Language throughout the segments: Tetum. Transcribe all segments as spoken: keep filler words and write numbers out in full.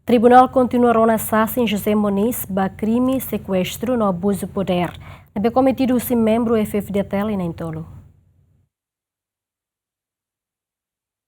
Tribunál kontinua rona sasin José Moniz ba krime sekuestru no abuzu podér ne'ebé kometidu husi membru F-FDTL na'in-tolu.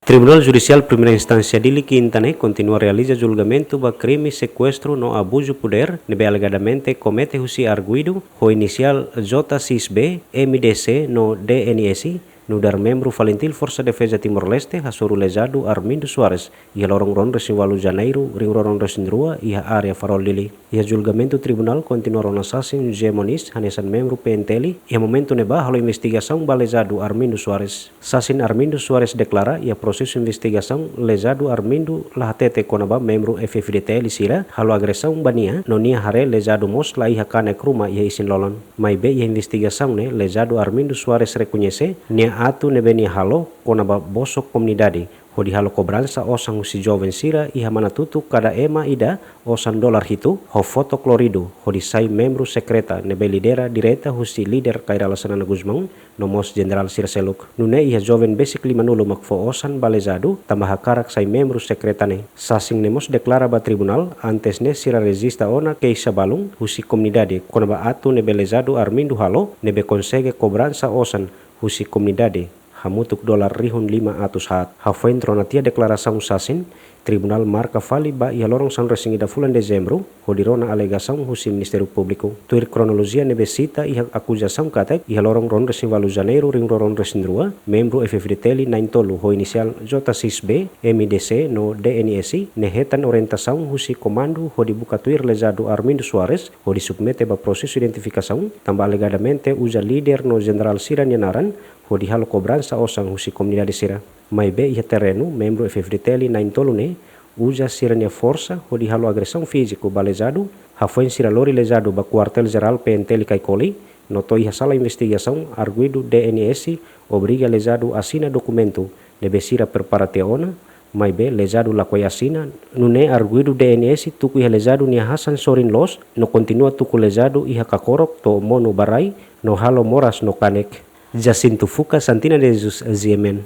Tribunál Judisiál Primeira Instánsia Dili Kinta ne'e kontinua realiza julgamentu ba krime sekuestru no abuzu podér ne'ebé alegadamente komete husi arguidu ho inisiál J X B, M D C no D N S, nu'udar membru FALINTIL Forsa Defeza Timor-Leste hasoru lezadu Armindo Soares iha loron ruanulu-resin-ualu Janeiru ruanulu-resin-rua iha área Farol Dili. Iha julgamentu, tribunál kontinua rona sasin José Moniz hanesan membru P N T L iha momentu ne'ebá halo investigasaun ba lezadu Armindo Soares. Sasin Armindo Soares deklara iha prosesu investigasaun lezadu Armindo la hatete kona-ba membru F-FDTL sira halo agresaun ba nia, no nia haree lezadu mós la iha kanek ruma iha isin-lolon. Maibé iha investigasaun ne'e lezadu Armindo Soares rekoñese nia atu ne'ebé nia halo kona-ba bosok komunidade, hodi halo kobransa osan husi joven sira iha Manatutu kada ema ida osan dolar hitu, ho foto koloridu, hodi sai membru sekreta ne'ebé lidera direta husi líder Kay Rala Xanana Gusmão no mós jenerál sira seluk. Nune'e iha joven besik limanulu mak fó osan ba lezadu tanba hakarak sai membru sekreta ne'e. Sasin ne'e mós deklara ba tribunál, antes ne'e sira rejista ona keixa balun husi komunidade kona-ba atu ne'ebé lezadu Armindo halo ne'ebé konsege kobransa osan husi komunidade hamutuk dolar rihun lima atus haat. Hafoin rona tiha deklarasaun sasin, tribunál marka fali ba iha loron sanulu-resin-ida fulan Dezembru, hodi rona alegasaun husi Ministériu Públiku. Tuir kronolojia ne'ebé sita iha akuzasaun katak, iha loron ruanulu-resin-ualu Janeiru ruanulu-resin-rua, membru F-FDTL na'in-tolu ho inisiál J X B, M D C no D N S ne'e hetan orientasaun husi komandu hodi buka tuir lezadu Armindo Soares, hodi submete ba prosesu identifikasaun, tanba alegadamente uza líder no jenerál sira-nia naran hodi halo kobransa osan husi komunidade sira. Maibé iha terrenu, membru F-FDTL na'in-tolu ne'e uza sira-nia forsa hodi halo agresaun fíziku ba lezadu, hafoin sira lori lezadu ba Kuartél Jerál P N T L Caicoli, no to'o iha sala investigasaun arguidu D N S obriga lezadu asina dokumentu ne'ebé sira prepara tiha ona, maibé lezadu lakohi asina, nune'e arguidu D N S tuku iha lezadu nia hasan sorin loos no kontinua tuku lezadu iha kakorok to'o monu ba rai no halo moras no kanek. Jacinto Fuca, Santina de Jesus, G M N.